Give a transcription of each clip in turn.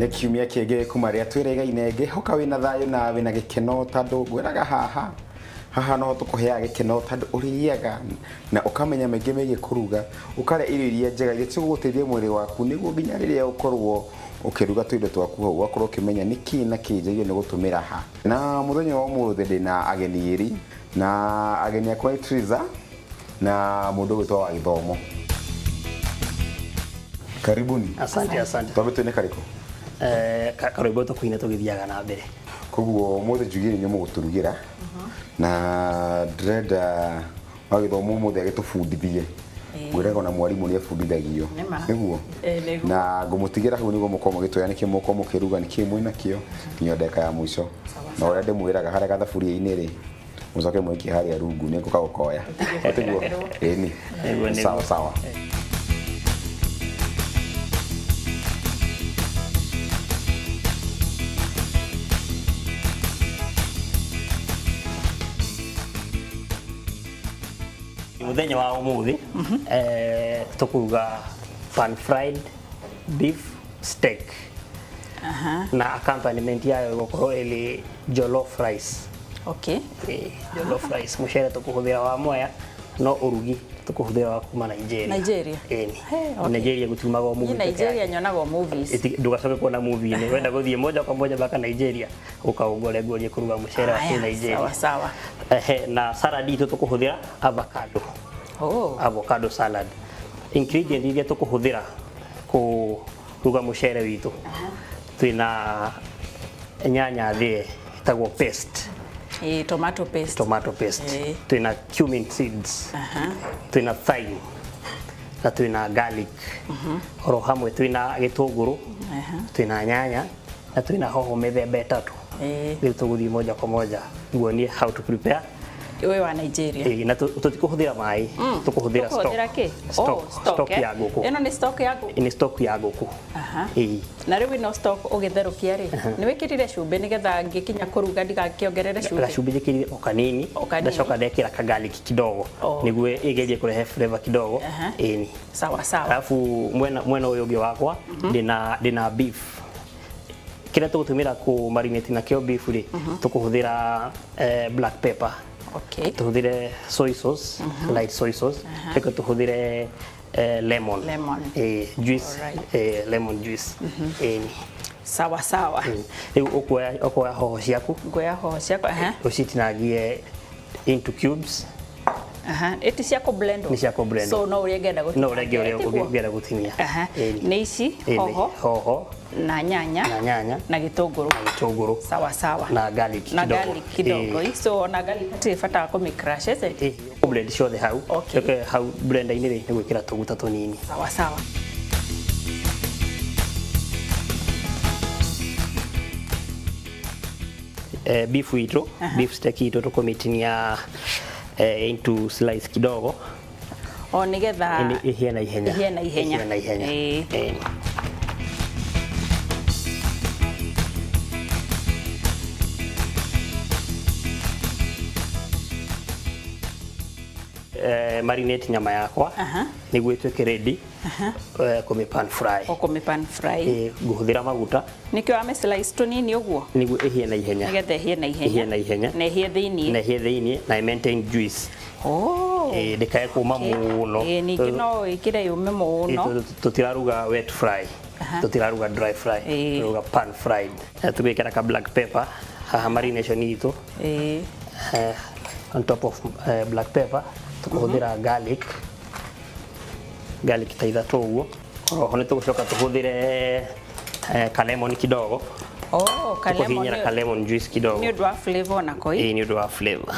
Nĩ kiumia kĩngĩ kuma rĩrĩa twĩregaine. Ngĩhoka wĩna thayũ na wĩna gĩkeno tondũ ngwĩraga haha haha noho tũkũheaga gĩkeno tondũ ũrĩaga na ũkamenya maingĩ megiĩ kũruga, ũkarĩa irio iria njega iria cigũgũteithia mwĩrĩ waku nĩguo nginya rĩrĩa ũkorwo ũkĩruga tũindo twaku hau ũgakorwo ũkĩmenya nĩkĩ na kĩ njagĩrĩirwo nĩ gũtũmĩra ha. Na mũthenya wa ũmũthĩ ndĩna ageni erĩ na ageni akwa nĩ Triza na mũndũ ũgwĩtwo wa gĩthomo. Karibuni. Asante, asante. Twambe twĩne karĩkũ? Karwĩmbo tũkũina tũgĩthiaga na mbere. Koguo ũmũthĩ njugire inyuĩ mũgũtũrugĩra na ndĩrenda wa gĩthomo ũmũthĩ agĩtũbundithie. Ngwĩraga ona mwarimũ nĩ abundithagio. Nĩma. Nĩguo? Nĩguo. Na ngũmũtigĩra hau nĩguo mũkorwo mũgĩtwĩra nĩkĩ mũgũkorwo mũkĩruga, nĩkĩ mwĩnakĩo nginya ndagĩka ya mũico. Na ũrĩa ndĩmwĩraga harĩa gathaburia-inĩ rĩ, mũcoke mũikie harĩa rungu nĩ ngũka gũkoya. Tiguo? Ĩni. Nĩguo, nĩguo. Sawa sawa. Mũthenya wa ũmũthĩ tũkũruga pan fried beef steak na accompaniment yayo ĩgũkorwo ĩrĩ jollof rice. Okay. Jollof rice mũcere tũkũhũthĩra wa Mwea no ũrugi tũkũhũthĩra wa kuma Nigeria. Nigeria? Ĩni. Hey, okay. Nigeria gũtiumaga o Niĩ movie peke Nigeria yake. nyonaga o movies. Ndũgacoke kuona movie-inĩ. Wenda gũthiĩ moja kwa moja mpaka Nigeria ũkaũngore nguonie kũruga mũcere wa Aya, Nigeria. sawa sawa. Ehe, na salad itũ tũkũhũthĩra avocado. Oh. Avocado salad. Ingredient iria tũkũhũthĩra kũruga mũcere witũ twĩna nyanya thĩe ĩtagwo paste, Tomato paste. Tomato paste. Twĩna cumin seeds. Twĩna thyme na twĩna garlic. Oro hamwe twĩna gĩtũngũrũ, twĩna nyanya na twĩna hoho mĩthemba ĩtatũ. Rĩu tũgũthiĩ moja kwa moja nguonie how to prepare. Ũyũ wa Nigeria. Na tũtikũhũthĩra maĩ, tũkũhũthĩra stock. Tũkũhũthĩra kĩ? Stock, Oh, stock, stock eh? ya ngũkũ. Ĩno nĩ stock ya ngũkũ? Nĩ stock ya ngũkũ. Na rĩu ĩno stock ũgĩtherũkia rĩ, nĩ wĩkĩrire cumbĩ nĩgetha ngĩkinya kũruga ndigakĩongerere cumbĩ? Gacumbĩ njĩkĩrire o kanini, O kanini. ndacoka ndekĩra ka garlic kidogo nĩguo ĩgerie kũrehe flavor kidogo. Ĩni. Sawa sawa. Alafu mwena ũyũ ũngĩ wakwa ndĩna beef. Kĩrĩa tũgũtũmĩra kũ marinate nakĩo beef rĩ, tũkũhũthĩra black pepper. Okay. Tũhũthĩre soy sauce, light soy sauce. Reke tũhũthĩre lemon. Lemon. Juice, Alright. Lemon juice. Ĩni. Sawa sawa. Rĩu ũkuoya hoho ciaku. Nguoya hoho ciakwa, aha. Ũcitinangie into cubes. Ĩti cia kũ blend. Nĩ cia kũ blend. So no ũrĩa ngenda gũtinia. No ũrĩa ũrĩa ũngĩenda gũtinia. Ĩni. Nĩ ici Ĩni. hoho. Hoho. Na nyanya. Na nyanya. Na gĩtũngũrũ. Na gĩtũngũrũ. Sawa sawa. Na garlic Na kidogo. garlic kidogo. So ona garlic hatirĩ bata wa kũmĩ crush, is it? Ũ blend ciothe hau. Okay. Ũke hau blender-inĩ rĩ, nĩ gwĩkĩra tũguta tũnini. Sawa sawa. Beef itũ, beef steak itũ tũkũmĩtinia into slice kidogo. O nĩgetha Ĩhĩe na ihenya. Ĩhĩe na ihenya. Ĩhĩe na ihenya. Marinate nyama yakwa nĩguo ĩtuĩke ready kũmĩ pan fry. O kũmĩ pan fry. Ngũhũthĩra maguta. Nĩkĩo wamĩ slice tũnini ũguo? Nĩguo ĩhĩe na ihenya. Nĩgetha ĩhĩe na ihenya. Ĩhĩe na ihenya. Na ĩhĩe thĩiniĩ. Na ĩhĩe thĩiniĩ na ĩ maintain juice. Oh. Ndĩkae kũma mũno. Ningĩ no ĩkĩre yũme mũno. Tũtiraruga wet fry. Tũtiraruga dry fry. Tũraruga pan fried. Tũgwĩkĩra ka black pepper haha marination itũ. On top of black pepper tũkũhũthĩra garlic. Garlic ta ithatũ ũguo. Oroho nĩ tũgũcoka tũhũthĩre ka lemon kidogo. Oh, ka lemon Tũkũhihinyĩra ka lemon juice kidogo. Nĩ ũndũ wa flavor onako ĩ? Ĩĩ, nĩ ũndũ wa flavor.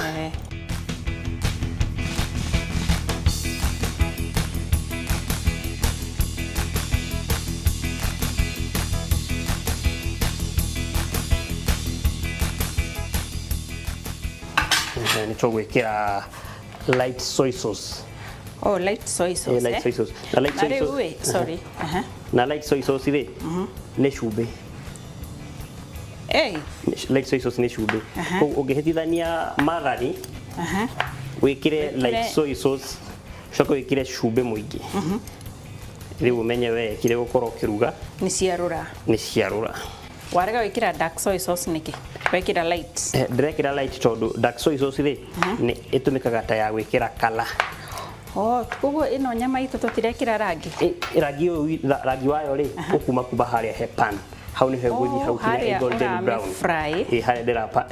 Nĩ tũgwĩkĩra light soy sauce. Oh, light soy sauce. Light soy sauce. Na light Na soy rĩu sauce. ĩ, sorry. Na light soy sauce rĩ, nĩ cumbĩ. Light soy sauce nĩ cumbĩ. Koguo ũngĩhĩtithania magani, wĩkĩre light soy sauce, ũcoke wĩkĩre cumbĩ mũingĩ. Rĩu ũmenye we kĩrĩa ũgũkorwo ũkĩruga Nĩ ciarũra. Nĩ ciarũra. Warega gwĩkĩra dark soy sauce nĩkĩ? Wekĩra light? Ndĩrekĩra light tondũ dark soy sauce rĩ, nĩ ĩtũmĩkaga ta ya gwĩkĩra kala. Oh, koguo ĩno nyama itũ tũtirekĩra rangi? Rangi ũyũ, rangi wayo rĩ, ũkuma kuma harĩa he pan hau nĩho ĩgũthiĩ hau kinya Harĩa ĩ golden brown. ũramĩ-fry. Ĩ, harĩa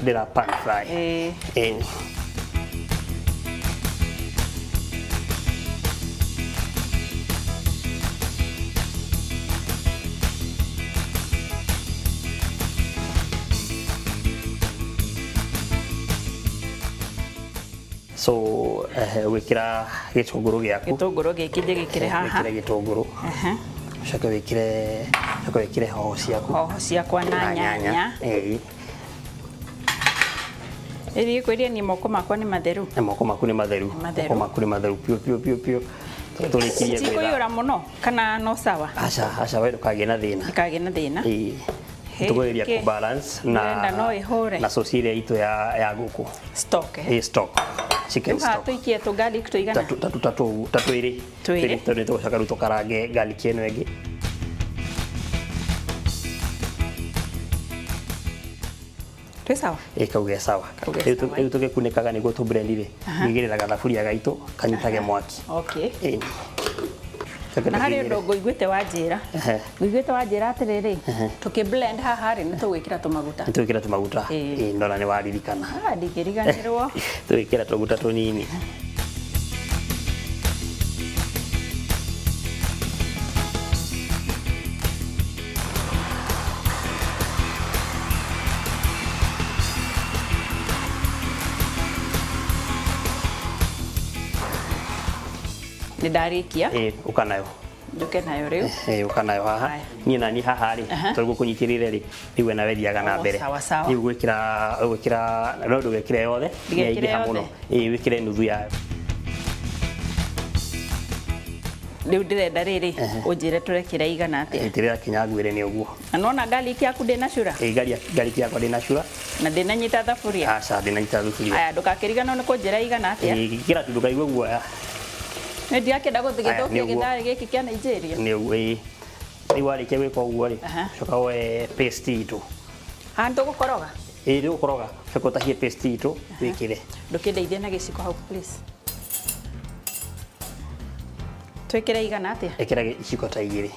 ndĩra pan fry. Ĩ. So wĩkĩra gĩtũngũrũ gĩaku. Gĩtũngũrũ gĩkĩ njĩgĩkĩre haha. Wĩkĩre gĩtũngũrũ. Ũcoke wĩkĩre hoho ciaku. Hoho ciakwa na nyanya. Ĩĩ. Ĩthiĩ kwĩria niĩ moko makwa nĩ matheru. Na moko maku nĩ matheru. Matheru. Moko maku nĩ matheru piũ piũ piũ piũ. Tũrĩkirie gwetha. Cikũiyũra mũno kana no sawa? Aca, aca, we ndũkagĩe na thĩna. Ndikagĩe na thĩna. Ĩĩ. Hĩ, Tũkũgeria kĩ? kũ balance na Ndĩrenda no ĩhũre. na sauce ĩrĩa itũ ya ngũkũ. Stock, eh? Ĩ, stock. Chicken Rĩu haha stock. tũikie tũ garlic tũigana? Tatu tatu tatu ta twĩrĩ. Twĩrĩ. Tondũ nĩtũgũcoka rĩu tũkarange garlic ĩno ĩngĩ. Twĩ sawa? Ĩ, kau ge sawa. Kau ge Rĩu sawa. Rĩu tũgĩkunĩkaga nĩguo tũ blend rĩ, gwĩigĩrĩra gathaburia gaitũ kanyitage mwaki. Okay. Ĩ. Coke Na harĩ tũkĩigĩrĩre. ũndũ ngũiguĩte wanjĩra. Ngũiguĩte wanjĩra atĩrĩrĩ, tũkĩ blend haha rĩ, nĩ tũgwĩkĩra tũmaguta. Nĩ tũgwĩkĩra tũmaguta. Ĩ. Ĩ, ndona nĩ waririkana. Ah, ndingĩriganĩrwo. Tũgwĩkĩra tũguta tũnini. Nĩ ndarĩkia. Ĩ, ũka nayo. Njũke nayo rĩu. Ĩ, ũka nayo haha. Haya. Niĩ nani haha rĩ, tondũ gũkũnyitĩrĩire rĩ, rĩu we nawe thiaga na Oh, mbere. sawa, sawa. Rĩu ũgwĩkĩra, no ndũgekĩre yothe, Ndigekĩre nĩyaingĩha mũno. yothe? Ĩ, wĩkĩre nuthu yayo. Rĩu ndĩrenda rĩrĩ, ũnjĩre tũrekĩra igana atĩa. Itĩrĩra kinya ngwĩre nĩ ũguo. Na nona garlic yaku ndĩnacura? Ĩ, garlic yakwa ndĩnacura. Na ndĩnanyita thaburia? Aca, ndĩnanyita thuburia. Aya, ndũgakĩriganĩrwo nĩ kũnjĩra igana atĩa. Ĩ, ĩkĩra tu ndũkaigue guoya. Nĩ ndirakĩenda Aya, nĩ gũthũkia ũguo. gĩtharĩ gĩkĩ kĩa Nigeria. Nĩ ũguo, ĩ. Rĩu warĩkia gwĩka ũguo rĩ, coka woe paste itũ. Haha nĩ tũgũkoroga? Ĩ, rĩu ũkoroga, coka ũtahie paste itũ wĩkĩre. Ndũkĩndeithie na gĩciko hau please. Twĩkĩre igana atĩa? Ĩkĩra iciko ta igĩrĩ.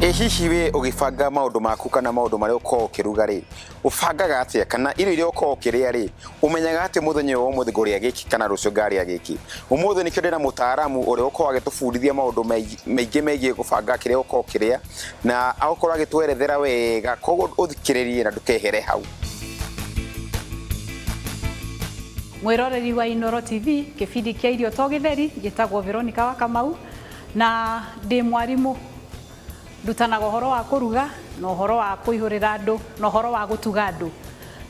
Ĩ hihi we ũgĩbanga maũndũ maku kana maũndũ marĩa ũkoragwo ũkĩruga rĩ, ũbangaga atĩa? Kana irio iria ũkoragwo ũkĩrĩa rĩ, ũmenyaga atĩ mũthenya ũyũ wa ũmũthĩ ngũrĩa gĩkĩ kana rũciũ ngarĩa gĩkĩ? Ũmũthĩ nĩkĩo ndĩna mũtaaramu ũrĩa ũkoragwo agĩtũbundithia maũndũ maingĩ megiĩ gũbanga kĩrĩa ũkoragwo ũkĩrĩa, na agũkorwo agĩtwerethera wega, koguo ũthikĩrĩrie na ndũkehere hau. Mwiroreri wa Inoro TV, kĩbindi kĩa irio to gĩtheri, njĩtagwo Veronica wa Kamau na ndĩ mwarimũ, ndutanaga ũhoro wa kũruga na ũhoro wa kũihũrĩra andũ na ũhoro wa gũtuga andũ.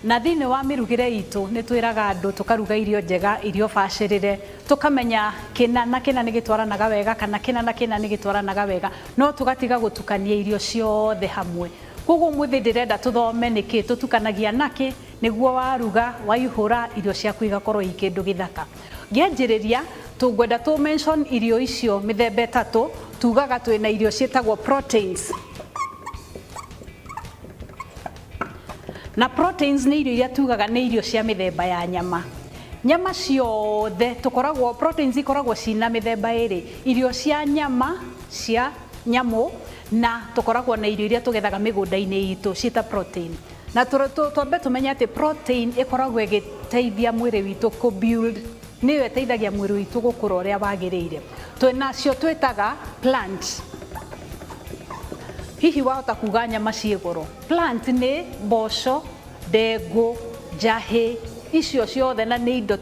Na thĩinĩ wa mĩrugĩre itũ nĩ twĩraga andũ tũkaruga irio njega, irio bacĩrĩre, tũkamenya kĩna na kĩna nĩ gĩtwaranaga wega kana kĩna na kĩna nĩ gĩtwaranaga wega, no tũgatiga gũtukania irio ciothe hamwe. Koguo ũmũthĩ ndĩrenda tũthome nĩkĩ tũtukanagia nakĩ nĩguo waruga waihũra irio ciaku igakorwo i kĩndũ gĩthaka. Ngĩanjĩrĩria tũngwenda tũ mention irio icio mĩthemba ĩtatũ, tugaga twĩna irio ciĩtagwo proteins. Na proteins nĩ irio iria tugaga nĩ irio cia mĩthemba ya nyama. Nyama ciothe tũkoragwo, proteins ikoragwo cina mĩthemba ĩrĩ, irio cia nyama cia nyamũ na tũkoragwo na irio iria tũgethaga mĩgũnda-inĩ itũ ciĩta protein. Na twambe tũmenye atĩ protein ĩkoragwo ĩgĩteithia mwĩrĩ witũ kũ build, nĩyo ĩteithagia mwĩrĩ witũ gũkũra ũrĩa wagĩrĩire. Twĩnacio twĩtaga plant. Hihi wahota kuga nyama ciĩ goro. Plant nĩ mboco, ndengũ, njahĩ, icio ciothe na nĩ indo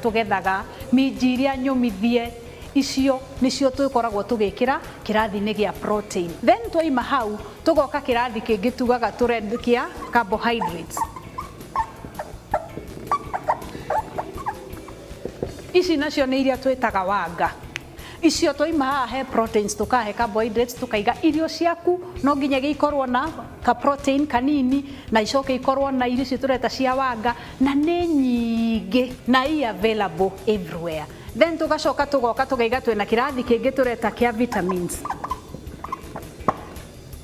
tũgethaga, minji iria nyũmithie, Icio nicio tũkoragwo tũgĩkĩra kĩrathi-inĩ gĩa protein. Then twaima hau tũgoka kĩrathi kĩngĩ tugaga kĩa carbohydrates. Ici nacio nĩ iria twĩtaga wanga. Icio twaima haha he proteins tukahe carbohydrates tukaiga irio ciaku no nginya gĩikorwo na ka protein kanini na icoke ikorwo na irio icio tũreta cia wanga na nĩ nyingĩ na i available everywhere. Then tugacoka tugoka tugaiga twĩna kĩrathi kĩngĩ tũreta kĩa vitamins.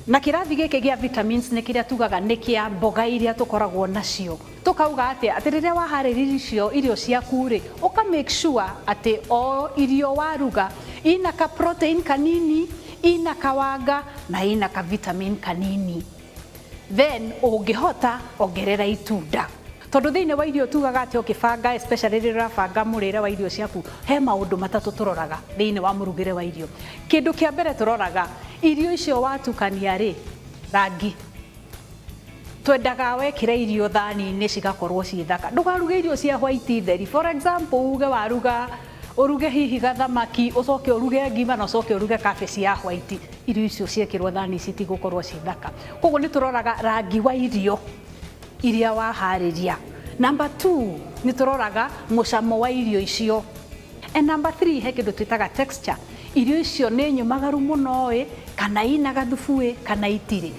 Na kĩrathi gĩkĩ gĩa vitamins nĩ kĩrĩa tugaga nĩ kĩa mboga iria tũkoragwo nacio. Tukauga atĩ atĩ rĩrĩa waharĩria icio irio ciaku rĩ, ũka make sure atĩ o irio waruga ina ka protein kanini, ina kawanga na ina ka vitamin kanini. Then ũngĩhota ongerera itunda. Tondũ thĩinĩ wa irio tugaga atĩ ũkĩbanga especially rĩrĩa ũrabanga mũrĩre wa irio ciaku, he maũndũ matatũ tũroraga thĩinĩ wa mũrugĩre wa irio. Kĩndũ kĩa mbere tũroraga irio icio watukania rĩ, rangi. Twendaga wekĩra irio thani-inĩ cigakorwo ciĩ thaka. Ndũkaruge irio cia white theri. For example, uge waruga uruge hihi gathamaki, ucoke uruge ngima na ucoke uruge cabbage ya white. Irio icio ciekĩrwo thani citigũkorwo ciĩ thaka. Koguo nĩ tũroraga rangi wa irio iria waharĩria. Number 2, nĩ tũroraga mũcamo wa irio icio. And number 3, he kĩndũ twĩtaga texture. Irio icio nĩ nyũmagaru mũno ĩ, kana ina gathubu ĩ, kana itirĩ.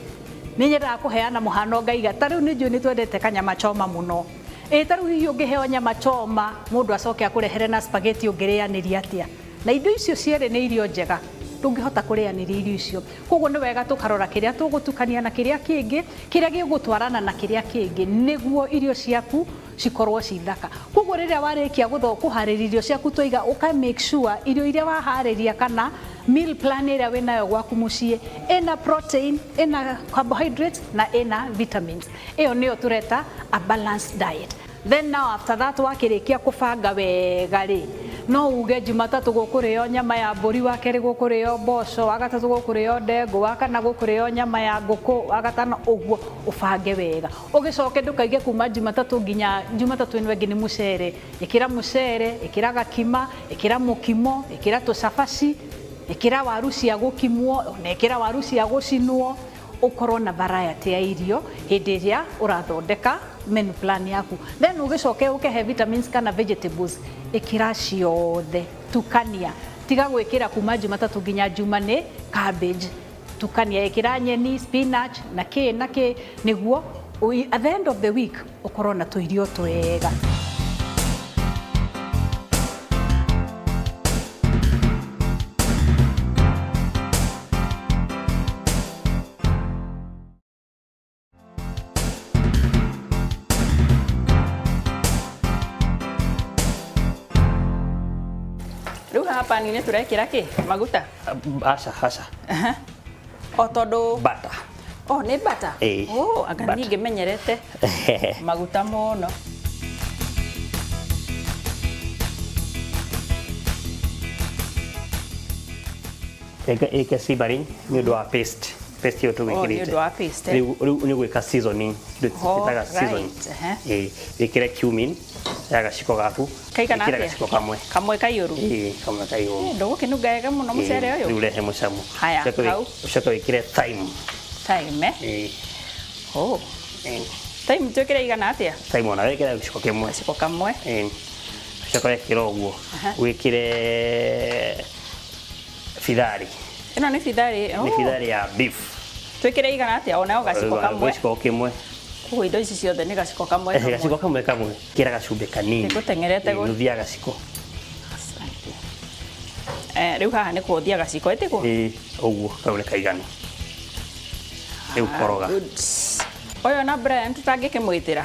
Nĩ nyendaga kũheana mũhano ngaiga, ta rĩu nĩ njũĩ nĩ twendete kanyama choma mũno. Ĩ ta rĩu hihi ũngĩheo nyama choma, mũndũ acoke akũrehere na spaghetti ũngĩrĩanĩria atĩa? Na indo icio cierĩ nĩ irio njega, ndũngĩhota kũrĩanĩria irio icio. Koguo nĩ wega tũkarora kĩrĩa tũgũtukania na kĩrĩa kĩngĩ, kĩrĩa gĩgũtwarana na kĩrĩa kĩngĩ, nĩguo irio ciaku cikorwo ci thaka. Koguo rĩrĩa warĩkia kũharĩria irio ciaku twaiga ũka make sure irio iria waharĩria kana meal plan ĩrĩa wĩnayo gwaku mũciĩ ĩna protein, ĩna carbohydrates na ĩna vitamins. Ĩyo nĩyo tũreta a balanced diet. Then now after that wakĩrĩkia kũbanga wega rĩ, no uge Jumatatũ gũkũrĩo nyama ya mbũri, wa kerĩ gũkũrĩo mboco, wa gatatũ gũkũrĩo ndengũ, wa kana gũkũrĩo nyama ya ngũkũ, wa gatano ũguo ũbange wega. Ũgĩcoke ndũkaige kuma Jumatatũ nginya Jumatatũ ĩno ĩngĩ nĩ mũcere. Ĩkĩra mũcere, ĩkĩra gakima, ĩkĩra mũkimo, ĩkĩra tũcabaci, ĩkĩra waru cia gũkimwo, ona ĩkĩra waru cia gũcinwo. Ũkorwo na variety ya irio hĩndĩ ĩrĩa ũrathondeka menu plan yaku. Then ũgĩcoke ũkĩhe vitamins kana vegetables, ĩkĩra ciothe, tukania. Tiga gwĩkĩra kuma Jumatatũ nginya Juma nĩ cabbage. Tukania, ĩkĩra nyeni, spinach na kĩ na kĩ, nĩguo at the end of the week ũkorwo na tũirio twega. Rĩu haha pani-inĩ tũrekĩra kĩ? Maguta? Aca, aca. O tondũ Butter. Oh, nĩ butter? Ĩĩ, Oh, anga butter. niĩ ngĩmenyerete maguta mũno. Ĩke simmering nĩ ũndũ wa paste. Paste ĩyo tũgwĩkĩrĩte. Oh, nĩ ũndũ wa paste, eh? Rĩu nĩ gwĩka seasoning. Kĩndũ Oh, twĩtaga seasoning. right, ehe. Ĩĩ, wĩkĩre cumin ya gaciko gaku. Kaigana Ĩkĩra atĩa? gaciko kamwe. Kamwe kaiyũru? Ĩĩ, kamwe kaiyũru. Ndũgũkĩnunga wega mũno mũcere ũyũ? Rĩu rehe mũcamo. Haya, hau. Ũcoke wĩkĩre thyme. Thyme, eh? Ĩĩ. Oh. Ĩĩ. Thyme twĩkĩre igana atĩa? Thyme ona wĩkĩre gaciko kĩmwe. Gaciko kamwe. Ĩĩ. Ũcoke wekĩra ũguo. Wĩkĩre bithari. Ĩno nĩ bithari. Nĩ bithari ya beef. Twĩkĩre igana atĩa? Onayo gaciko kamwe. Gaciko kĩmwe. Koguo indo ici ciothe nĩ gaciko kamwe kamwe. Gaciko kamwe kamwe. Kĩra gacumbĩ kanini. Nĩngũteng'erete Nuthu ya gaciko. Asante. Rĩu haha nĩ kũhũthia gaciko, ĩtiguo? Ĩĩ, ũguo kau nĩ kaiganu. Rĩu koroga. Good. Ũyũ na Brian tũtangĩkĩmwĩtĩra.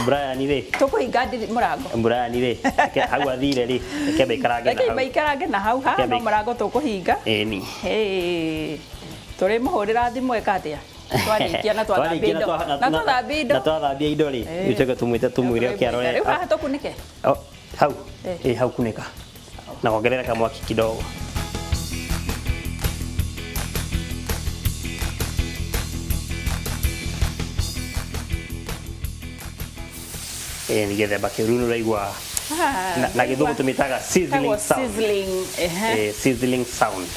Brian rĩ. Tũkũhinga mũrango. Brian rĩ, hau athire rĩ, reke maikarange na Reke hau. maikarange na hau, haha no mũrango tũkũhinga. Ĩni. Tũrĩ mũhũrĩra thimũ ĩka atĩa? Twarĩkia na twathambia indo. Na twathambia indo. Na twathambia indo rĩ, rĩu tũke tũmwĩte tũmwĩre oke arore. Rĩu haha tũkunĩke? Hau. Ĩ hau kunĩka. Na wongerere kamwaki kidogo. Ĩ nĩ gĩthemba kĩu rĩu nĩ ũraigua Na gĩthũngũ tũmĩtaga sizzling sound. Sizzling, ehe. Sizzling sound.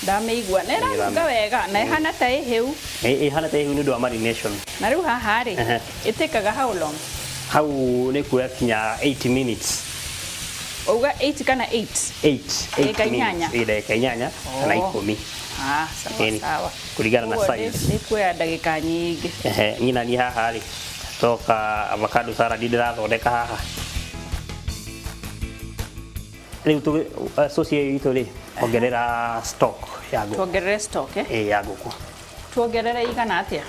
Ndamĩigua na ĩranunga wega na ĩhana ta ĩhĩu. Ĩhana ta ĩhĩu nĩ ũndũ wa marination. Na rĩu haha rĩ, ĩtĩkaga how long? Hau nĩ kuoya kinya 8 minutes. Uga 8 kana 8? 8. Ndagĩka inyanya. Ndagĩka inyanya kana 10. Ah, sawa sawa. Kũringana na size. Nĩ kuoya ndagĩka nyingĩ. Ehe, niĩ na niĩ haha rĩ, toka avocado salad ndĩrathondeka haha. Rĩu sauce ĩyo itũ rĩ, ongerera stock ya ngũkũ. Tuongerere stock eh? Ĩĩ, ya ngũkũ. Tuongerere igana atĩa?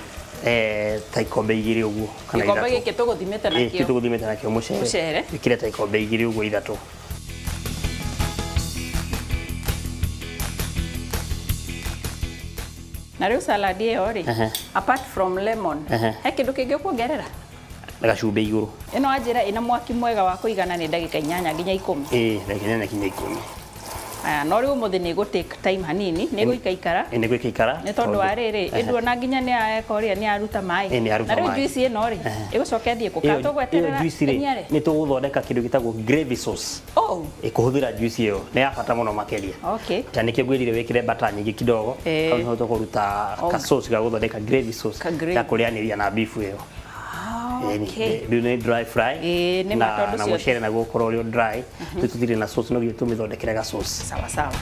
Ta ikombe igĩrĩ ũguo kana ithatũ. Gĩkombe gĩkĩ tũgũthimĩte nakĩo. Gĩkĩ tũgũthimĩte nakĩo mũcere. Mũcere. Ĩkĩre ta ikombe igĩrĩ ũguo ithatũ. Na rĩu salad ĩyo rĩ, apart from lemon, he kĩndũ kĩngĩ ũkuongerera? Na gacumbĩ igũrũ. Ĩno wanjĩra ĩna mwaki mwega wa kũigana nĩ ndagĩka 8 nginya 10. Ĩĩ, ndagĩka 8 nginya 10. Aya, no rĩu ũmũthĩ nĩ ĩgũ take time hanini, nĩ ĩgũikaikara. Nĩ ĩgũikaikara. Nĩ tondũ wa rĩrĩ, ĩnduona nginya nĩ yeka ũrĩa nĩ yaruta maĩ. Na rĩu juice ĩno rĩ, ĩgũcoka ĩthiĩ kũ? Kana tũgweterera ĩniare? Nĩ tũgũthondeka kĩndũ gĩtagwo gravy sauce. Oh. Ĩkũhũthĩra juice ĩyo, nĩ ya bata mũno makĩria. Okay. Ta nĩkĩo ngwĩrire wĩkĩre butter nyingĩ kidogo, hau nĩho tũkũruta ka sauce ga gũthondeka gravy sauce ya kũrĩanĩria na beef ĩyo. Okay. Rĩu nĩ dry fry na na mũcere naguo ũkorwo ũrĩ o dry. Rĩu tũtirĩ na sauce, no nginya tũmĩthondekere ga sauce. Sawa sawa.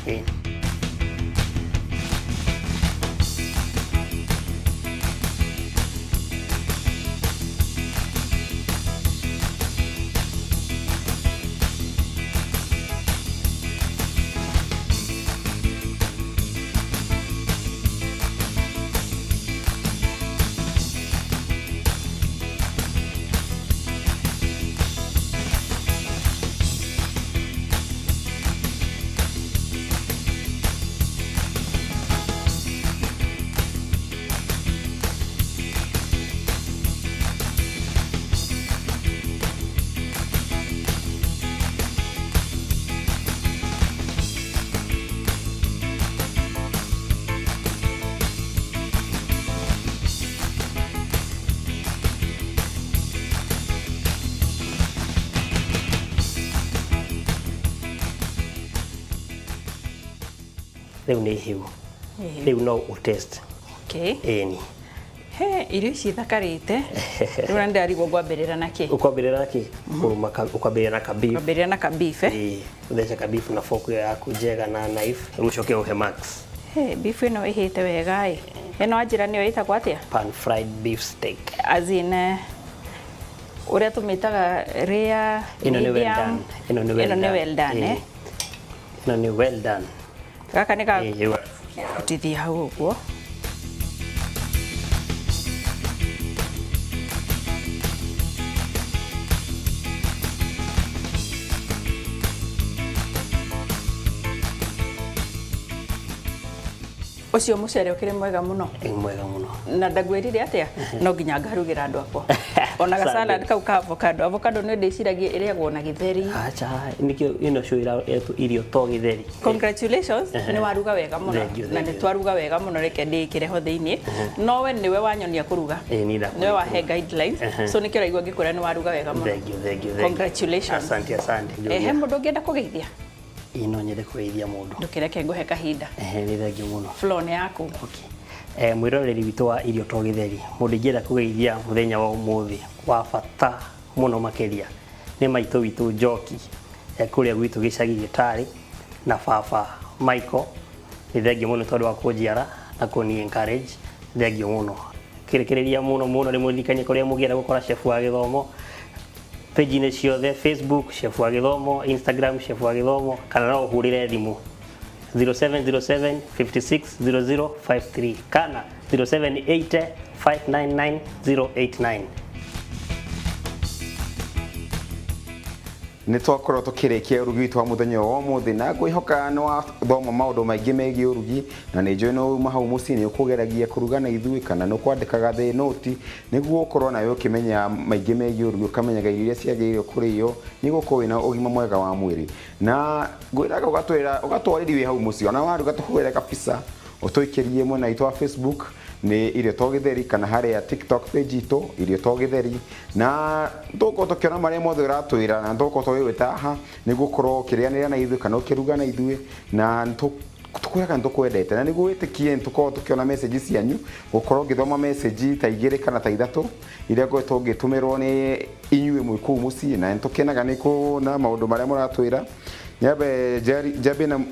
Rĩu nĩ hĩu. Rĩu no ũtest. Okay. Ĩni. He, irio ici ithakarĩte. Rĩu na ndarigwo ngwambĩrĩra na kĩ? Ũkwambĩrĩra na kĩ? Ũkwambĩrĩra na ka beef. Kwambĩrĩra na ka beef eh? Ĩĩ, ũthece ka beef na fork ĩyo yaku njega na knife. Rĩu ũcoke ũhe Max. He, beef ĩno ĩhĩte wega ĩ. Ĩno wanjĩra nĩyo ĩtagwo atĩa? Pan fried beef steak. As in ũrĩa tũmĩtaga rare, Ĩno nĩ well done. Ĩno nĩ well done. Ĩno nĩ well done eh? Ĩno nĩ well done. Gaka nĩ ga gũtithia hau ũguo. Ũcio mũcere ũkĩrĩ mwega mũno. Ĩ mwega mũno. Na ndagwĩrire atĩa? No nginya ngarugĩra andũ akwa. Ona ga salad kau ka avocado. Avocado nĩ ndĩciragia ĩrĩagwo na gĩtheri. Acha, nĩkĩo ĩno show ĩretwo irio to gĩtheri. Congratulations, nĩ waruga wega mũno. Na nĩ twaruga wega mũno, reke ndĩkĩre ho thĩiniĩ. No we nĩwe wanyonia kũruga. Nĩwe wahe guidelines. So nĩkĩo ũraigua ngĩkwĩra nĩ waruga wega mũno. Thank you, thank you. Congratulations. Asante, asante. He mũndũ ũngĩenda kũgeithia? Ĩĩ, no nyende kũgeithia mũndũ. Ndũkĩreke ngũhe kahinda. Nĩ thengiũ mũno. Floor nĩ yaku. Okay. Mwĩroreri witũ wa irio to gĩtheri, mũndũ ingĩenda kũgeithia mũthenya wa ũmũthĩ wa bata mũno makĩria nĩ maitũ witũ Njoki kũrĩa gwitũ gĩcagi Gĩtarĩ na baba Michael. Nĩ thengiũ mũno tondũ wa kũnjiara na kũni encourage. Thengiũ mũno. Kĩrĩkĩrĩria mũno mũno nĩ mũririkanie kũrĩa mũngĩenda gũkora Chef wa Gĩthomo page-inĩ ciothe, Facebook Chef wa Gĩthomo, Instagram Chef wa Gĩthomo, kana no ũhũrĩre thimũ 0707 56 0053 kana 0780 599 089. Nĩ twakorwo tũkĩrĩkia ũrugi witũ wa mũthenya wa ũmũthĩ na ngwĩhoka nĩ wathoma maũndũ maingĩ megiĩ ũrugi na nĩ njũĩ no uma hau mũciĩ nĩ ũkũgeragia kũruga na ithuĩ kana nĩ ũkwandĩkaga thĩ noti nĩguo ũkorwo nawe ũkĩmenya maingĩ megiĩ ũrugi, ũkamenyaga irio iria ciagĩrĩirwo kũrĩo nĩguo ũkorwo wĩna ũgima mwega wa mwĩrĩ. Na ngwĩraga ũgatwarĩria wĩ hau mũciĩ, ona waruga tũhũrĩre kabica Ũtũikĩrie mwena witũ wa Facebook nĩ Irio to Gĩtheri, kana harĩa TikTok page itũ Irio to Gĩtheri, na tũgũkorwo tũkĩona marĩa mothe ũratwĩra, na tũgũkorwo tũgĩgwĩta haha nĩguo ũkorwo ũkĩrĩanĩra na ithuĩ kana ũkĩruga na ithuĩ, na tũkwĩraga nĩ tũkwendete, na nĩguo wĩtĩkie nĩ tũkorwo tũkĩona message cianyu, gũkorwo ngĩthoma message ta 2 kana ta 3 iria ngoretwo ngĩtũmĩrwo nĩ inyuĩ mwĩ kũu mũciĩ, na nĩ tũkenaga nĩ kuona maũndũ marĩa mũratwĩra.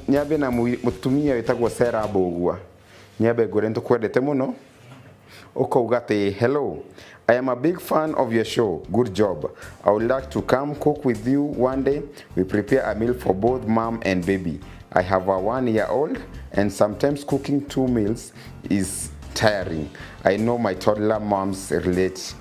Nyambe na mũtumia wĩtagwo Sarah Mbũgua, nyambe ngwĩre nĩ tũkwendete mũno. Ũkauga atĩ hello, I am a big fan of your show, good job. I would like to come cook with you one day. We prepare a meal for both mom and baby. I have a 1-year-old and sometimes cooking 2 meals is tiring. I know my toddler moms relate.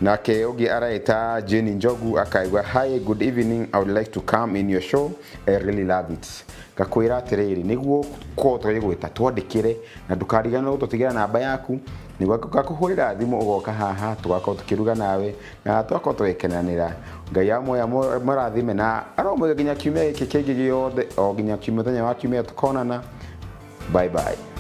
Nake ũngĩ araita Jenny Njogu akaigua hi, good evening, I would like to come in your show, I really love it. Ngakwĩra atĩrĩrĩ, nĩguo korwo tũgĩgwĩta twandĩkĩre, na ndũkariganĩrwo gũtũtigĩra namba yaku nĩguo ngakũhũrĩra thimũ ũgoka haha tũgakorwo tũkĩruga nawe na tũgakorwo tũgĩkenanĩra. Ngai amoya mũrathime na aromũiga nginya kiumia gĩkĩ kĩngĩ gĩothe, o nginya mũthenya wa kiumia tũkonana. Bye bye.